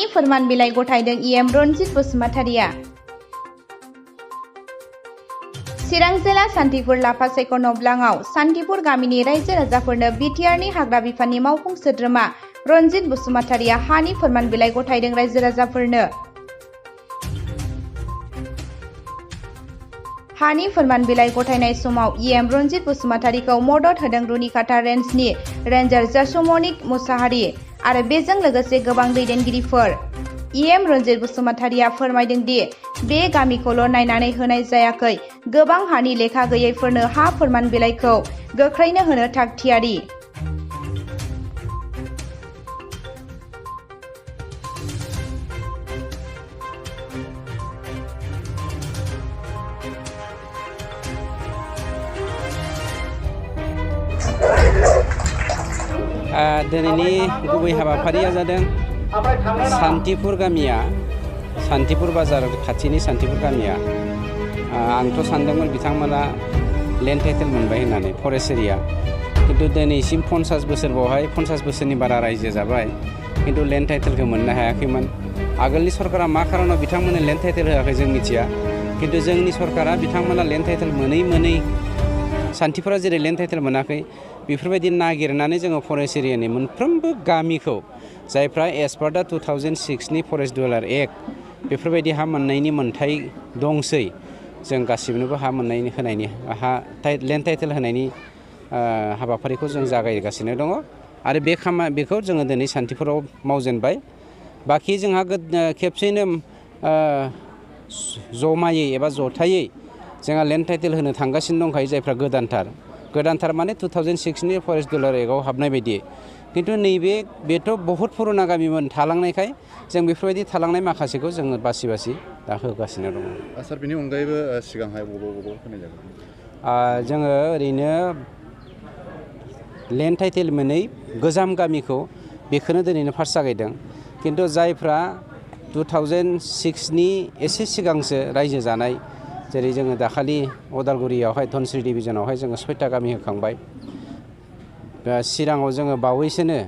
हानि फोरमान बिलाइ गथायदों इएम रनजित बसुमतारिया। चिरां जिल्ला सान्थिपुर लाफासायख' नब्लाङाव सान्थिपुर गामिनि रायजो राजाफोरनो बिटिआरनि हाग्रा बिफाननि मावफुं सोद्रोमा रनजित बसुमतारिया हानि फोरमान बिलाइ गथायदों रायजो राजाफोरनो। हानि फोरमान बिलाइ गथायनाय समाव इएम रनजित बसुमतारिखौ मदद होदों रुनिकाटा रेन्जनि रेन्जार जासुमनिक मुसाहारि आरो बेजों लोगोसे गोबां दैदेनगिरिफोर। इएम रनजित बसुमतारिया फोरमायदों दि बे गामिखौल' नायनानै होनाय जायाखै, गोबां हानि लेखा गैयैफोरनो हा फोरमान बिलाइखौ गोख्रैनो होनो थाग थियारि। दिनैनि गुबै हाबाफारिया जादों सान्थिपुर गामिया, सान्थिपुर बाजार खाथिनि सान्थिपुर गामिया। आंथ' सानदोंमोन बिथांमोना लेन्ड टाइटेल मोनबाय होननानै फरेस्ट एरिया, खिन्थु दिनैसिम 50 बोसोर बावहाय 50 बोसोरनि बारा रायजो जाबाय, खिन्थु लेन्ड टाइटेलखौ मोननो हायाखैमोन। आगोलनि सरकारा मा खारनाव बिथांमोननो लेन्ड टाइटेल होआखै जों मिथिया, खिन्थु जोंनि सरकारा बिथांमोना लेन्ड टाइटेल मोनै सान्थिपुरा जेरै लेन्ड टाइटेल मोनाखै बेफोरबायदि नागिरनानै जोङो फरेस्ट एरियानि मोनफ्रोमबो गामिखौ जायफ्रा एस पार दा 2006नि फरेस्ट डुवेलार एक्ट बेफोरबायदि हा मोननायनि मोन्थाय दंसै, जों गासिबनोबो हा मोननायनि होनायनि लेन्ड टाइटेल होनायनि हाबाफारिखौ जों जागायगासिनो दङ आरो बेखौ जोङो दिनै सान्थिपुराव मावजेनबाय। बाखि जोंहा खेबसेयैनो जमायै एबा जथायै जोंहा लेन्ड टाइटेल होनो थांगासिनो दंखायो, जायफ्रा गोदानथार माने 2006नि फरेस्ट डुवेलार एक्टआव हाबनाय बायदि। खिन्थु बेथ' बहुद पुरुना गामिमोन थालांनायखाय जों बेफोरबायदि थालांनाय माखासेखौ जोङो बासि दा होगासिनो दङ। सार, बेनि अनगायैबो सिगांहाय बबाव होनाय जागोन? जोङो ओरैनो लेन्ड टाइटेल मोनै गोजाम गामिखौ बेखौनो दिनैनो फार्स्ट जागायदों, खिन्थु जायफ्रा 2006नि एसे सिगांसो रायजो जानाय, जेरै जोङो दाखालि अदालगुरियावहाय धनस्रि डिभिजनावहाय जोङो 6टा गामि होखांबाय। चिराङाव जोङो बावैसोनो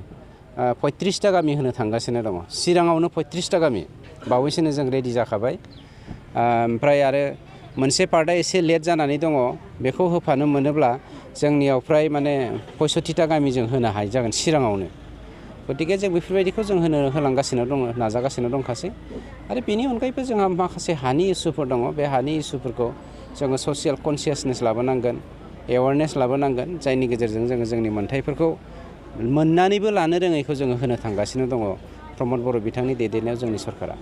35टा गामि होनो थांगासिनो दङ। चिराङावनो 35टा गामि बावैसोनो जों रेडि जाखाबाय। ओमफ्राय आरो मोनसे पार्टआ एसे लेट जानानै दङ, बेखौ होफानो मोनोब्ला जोंनियाव फ्राय माने 65टा गामि जों होनो हायो जागोन चिराङावनो। गतिके जों बेफोरबायदिखौ जों होलांगासिनो दङ, नाजागासिनो दंखासै। आरो बेनि अनगायैबो जोंहा माखासे हानि इसुफोर दङ, बे हानि इसुफोरखौ जोङो ससियेल कनसियासनेस लाबोनांगोन, एवारनेस लाबोनांगोन, जायनि गेजेरजों जोङो जोंनि मोन्थायफोरखौ मोननानैबो लानो रोङैखौ जोङो होनो थांगासिनो दङ प्रमद बर' बिथांनि दैदेननायाव जोंनि सरकारा।